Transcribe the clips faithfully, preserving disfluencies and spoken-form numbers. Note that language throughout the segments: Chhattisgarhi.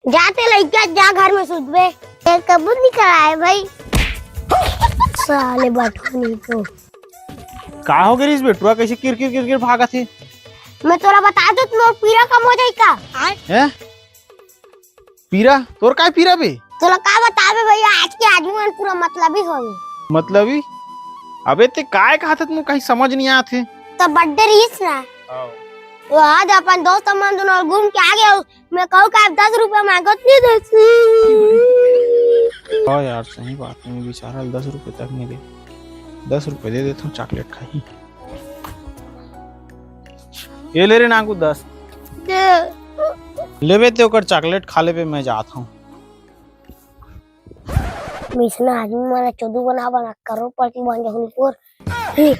जाते लइका जा घर में सुतबे। ये कबूत निकल आए भाई। साले बटुआ नहीं तो। का हो गे रिहिस बेटुआ, कइसे किरकिर किरकिर भागत हे? मैं तोला बता दूं, मोर पीरा कम हो जाई का? हैं? पीरा? तोर काय पीरा बे? तोला का बताबे भैया, आज के आदमी मन पूरा मतलबी होगे। मतलबी? अबे ते काय कहत हस, मोर कहीं समझ नहीं आत हे। तो बर्थडे रिहिस ना। हाँ। वो आज अपन दोस्त मन दोनों घूम के आ गए, मैं कहूँ का दस रुपया मांगत नहीं देती। हाँ यार, सही बात है, बेचारा दस रुपये तक नहीं दे। दस रुपये दे देता हूँ, चॉकलेट खाही। ये ले रे नांगू दस। दे। लेबे ते ओकर चॉकलेट खा लेबे, मैं जात हूँ। मिसना आदमी मन ला चोदू बना बना करोड़पति बन जाहूं पूर।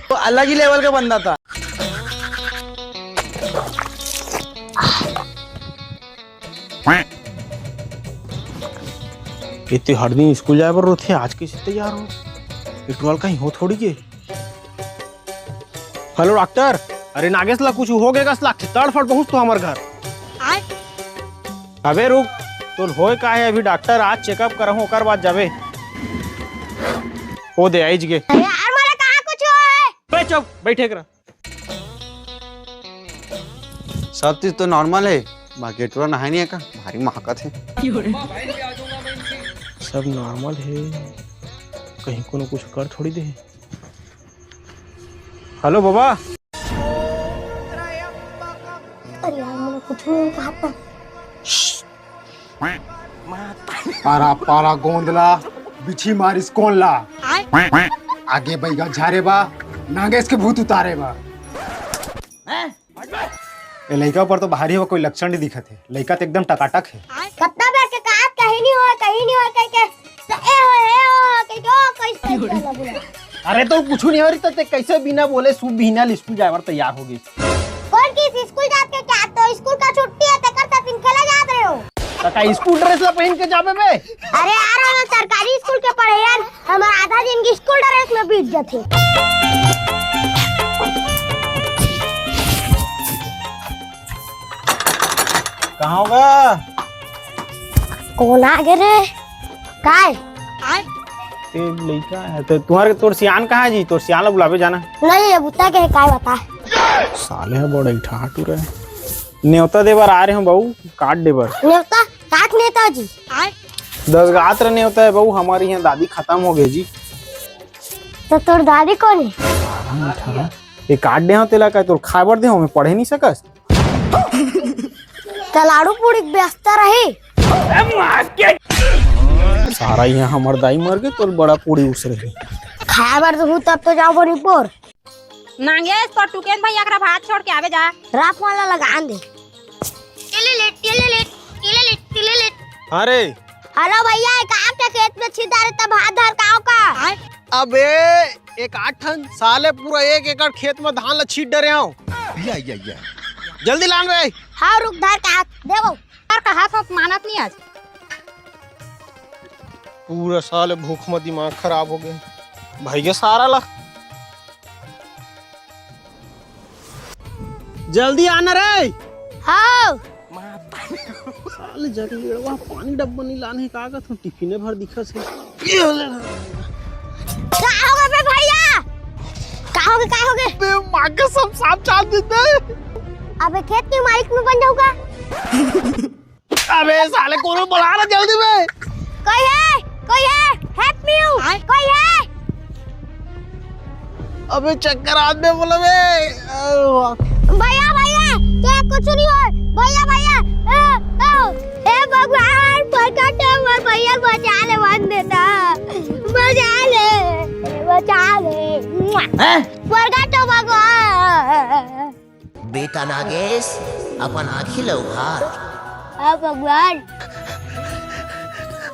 तो अलग ही लेवल का बंदा था। इतने हर दिन स्कूल जाए बर रोथे, आज कैसे तैयार हो? पेट्रोल कहीं हो थोड़ी के। हेलो डॉक्टर, अरे नागेश ला कुछ हो गे कस लागथे, तड़फड़ पहुंच तो हमर घर। आय? अबे रुक, तोर होय का है, अभी डॉक्टर आज चेकअप करहूं, ओकर बाद जाबे। ओ दे आइज गे। अरे यार, मोला कहाँ कुछ हुआ है? बे चुप, बैठे कर। सब चीज तो नॉर्मल है, बाकी टुरा नहाय नहीं है का, भारी महकत है। सब नॉर्मल है, कहीं कोनो कुछ कर थोड़ी दे। हेलो बाबा। अरे यार, मोला कुछ नहीं कहा था। पारा पारा गोंदला, बिछी मारिस कोन ला। आगे बैगा झारे बा, नागेश के भूत उतारे बा। ए लइका पर तो भारी हो कोई लक्षण नहीं दिखत है, लइका तो एकदम टकाटक है। कतना बेर के कहात कहीं नहीं होय, कहीं नहीं होय कह के, तो ए हो, ए हो कह के, ओ कैसे चला बुला। अरे तो कुछ नहीं हो रही तो ते कैसे बिना बोले शुभ बिना स्कूल जाए बर तैयार हो गई। कौन किस स्कूल जात के क्या? तो स्कूल का छुट्टी है, तेकर साथ दिन खेला जात रहे हो। तो का स्कूल ड्रेस ला पहन के जाबे बे? अरे यार, हम सरकारी स्कूल के पढ़े यार, हमारा आधा जिंदगी स्कूल ड्रेस में बीत जाथे। कहाँ होगा? कौन आ गए रे? काय? ए लइका है तो तुम्हारे, तोर सियान कहाँ है जी? तोर सियान ला बुलावे जाना। नहीं, ये बुता के है, काय बता? साले है बड़ा इठा टूरा है। नेवता दे बर आ रहे हो बाबू, कार्ड दे बर। नेवता? काट नेता जी। दस गात्र नेवता है बाबू, हमारे यहाँ दादी खत्म हो गई जी। तो तोर दादी कौन है? ये कार्ड दे हो तेला का, तोर खाए बर दे हो, मैं पढ़े नहीं सकस। कलाड़ू पूरी व्यस्त रही। सारा यहाँ हमर दाई मर गए, तोर बड़ा पूरी उस रही। खाए बर दहू तब तो जाओ बनी पोर। नागेश, तोर टुकेन भैया करा भात छोड़ के आवे जा। रात वाला लगान दे। टिलिलिट, टिलिलिट, टिलिलिट, टिलिलिट। अरे। हेलो भैया, एक आठ के खेत में छिदा रे तब भात धर का का? अबे, एक आठ ठन साले पूरा एक एकड़ खेत में धान ला छीट डरे हो। या, या, या। जल्दी लान बे। हाँ, रुक धर का, देखो। यार कहा था मानत नहीं आज। पूरा साले भूख में दिमाग खराब हो गया। भाई के सारा ला। जल्दी आना रे। हाँ। साले जगलेड़वा पानी डब्बा नहीं लाने का, का तू टिफिने भर दिखा से। ये ले ना। का हो गए बे भैया? का हो गए, का हो गए? बे माँ के सब सांप चाट देते। अबे खेत के मालिक में बन जाऊंगा। अबे साले, कोनो बुला ना जल्दी में। कोई है? कोई है? Help me you। कोई है? अबे चक्कर आदमी बोला बे। अरे वाह। भैया, भैया, तो कुछ नहीं हो। भैया, भैया, ए, ए, ए भगवान, प्रकट हो, मोर भैया बचा ले, वन देता। बचा ले, बचा ले। हैं? प्रकट हो भगवान। बेटा नागेश, अपन आँखी ल उघार। हाँ भगवान।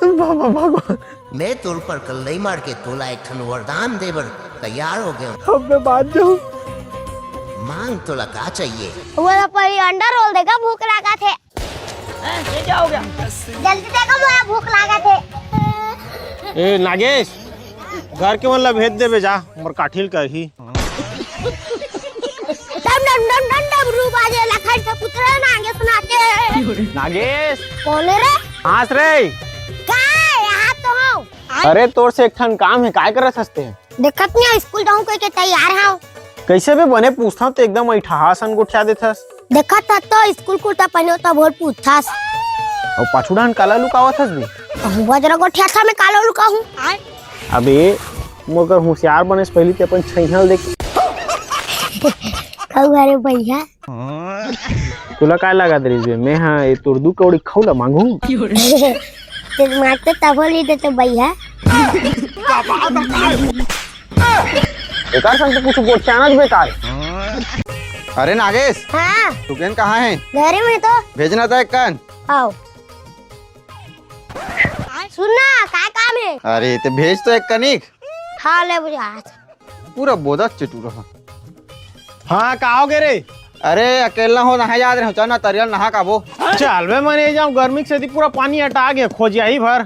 बाबा भगवान। मैं तोर पर कल्लई मार के तोला एक ठन वरदान दे बर तैयार हो गया हूँ। अब मैं मान जाऊँ। मांग, तोला का चाहिए? वो तो पहले अंडा रोल देगा, भूख लगा थे। हैं, ये क्या हो गया? जल्दी देखो, मोला भूख लागत हे। ए नागेश, घर के मन ला भेज देबे जा, मोर काठिल करही। डम डम डम डम डम, रूप आ जाए, लखन से पुत्र नागेश नाचे। नागेश। कौन है रे? हाँस रे। का? यहाँ तो हूँ। अरे, तोर से एक ठन काम हे, काय करत हस ते? देखत नहीं, स्कूल जाऊँ कह के तैयार हूँ। कैसे बे, बने पूछता हूँ तो एकदम अइठहा असन गोठिया देथस। देखत हस तो स्कूल कुर्ता पहने तो बोल पूछथस। अउ पाछू डाहन काला लुकावत हस बे? कहूँ बजरा गोठिया था मैं काला लुकाहूँ। अबे, मोर कर होशियार बने से पहली ते अपन छैहा ल देख। कहूँ अरे भैया। तोला काय लागत रहिस बे, मैं हा ए तोर दू कौड़ी खौला मांगू? ते मारते तभो नहीं देते भैया। एकर संग तो कुछ गोठियाना बेकार। अरे नागेश, हाँ। तू केन कहाँ है? घरे में तो। भेजना था एक कन। आओ। सुन ना, काय काम है? अरे, ते भेज तो एक कनिक। हाँ, ले बुझा। पूरा बोदा चटू रहा। हाँ, का हो गे रे? अरे, अकेला हो, नहाए जात रहे हो, चल ना, तरिया नहा काबो। चल बे, मैं नहीं जाऊँ, गर्मी के सेती पूरा पानी अटा गया, खोजिया ही भर।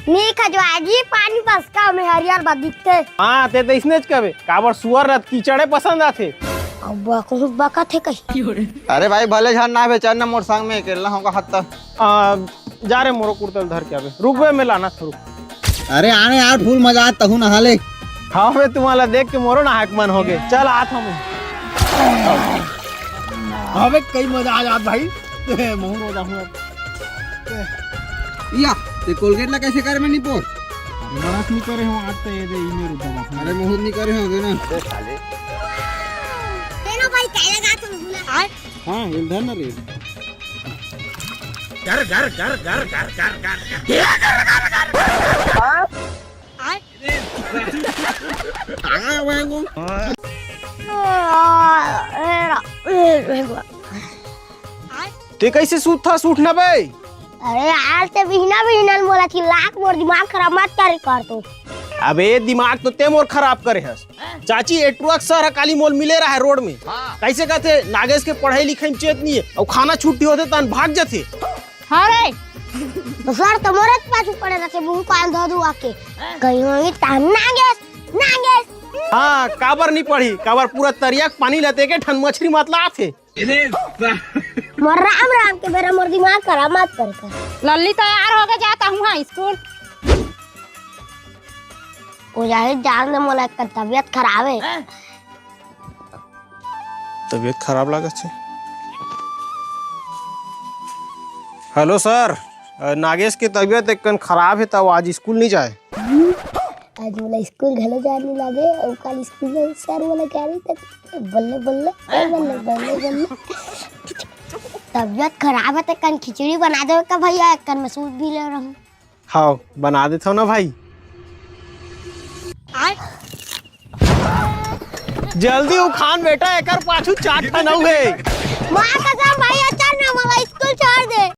नहीं खजवा जी, पानी बस का में हरियर बा दिखते। हाँ, ते तो इसने च कबे, काबर सुअर रत कीचड़े पसंद आथे। अब बहुत बकत है कहीं। अरे भाई, भले झन ना बे, चल ना मोर संग में, अकेला होगा हत्ता। आ, जा रे मोरो कुर्ता ल धर के आबे। रुक बे, मैं लाना था, रुक। अरे आने यार, फुल मजा आ, तहू नहा ले। हाँ बे, तुम्हाला देख के मोरो नहाए के मन हो गे। चल आत हूँ मैं। अबे कई मजा आ जात भाई। महू रो जाहूँ अब। या, ते कोलगेट ला कैसे करे में निपोर? अरे बरस नहीं करे हो, आज तो ये दे, ई मेरे दवा। अरे महू नहीं करे हो ना। तेनो भाई कह लगा तुम भूला। हाँ, ये धर ना रे। घर, घर, घर, घर। ते कैसे सूतथस, उठ ना बे। अरे यार, ते बिहना बिहना मोला चिल्ला के मोर दिमाग खराब मत करे कर तू। अबे, दिमाग तो ते मोर खराब करे हस। चाची, ए ट्रक सर ह काली मोल मिले रहा है रोड में। हाँ। कैसे कहते, नागेश के पढ़ाई लिखाई में चेत नहीं है, और खाना छुट्टी होते तन भाग जाते। हाँ रे। तो सर तो मोरे के पाछू पड़े रहते, मुंह कान धो धो आके। कहीं होई तान नागेश, नागेश। हाँ, काबर नहीं पढ़ी, काबर पूरा तरिया के पानी लेते के ठन मछली मतला आथे। मोर राम राम के बेरा मोर दिमाग खराब मत कर कर। लल्ली तैयार होके जाता हूँ हाँ स्कूल। ओ जाहिर जान दे मोला एक तबीयत खराब है। तबीयत खराब लागत है। हेलो सर, अ, नागेश के तबीयत एक कन खराब है, त वो आज स्कूल नहीं जाए। आज मोला स्कूल घलो जाए नहीं लागे, और कल स्कूल में सर मोला कह रही तक बल्ले बल्ले, ए बल्ले बल्ले बल्ले। तबीयत खराब है त कन खिचड़ी बना दे का भैया, एक कन मैं सूत भी ले रहा हूँ। हाँ, बना देथव ना भाई। जल्दी उखान बेटा, एकर पाछू चार ठन अउ हे। माँ कसम भैया, चल ना, मोला स्कूल छोड़ दे।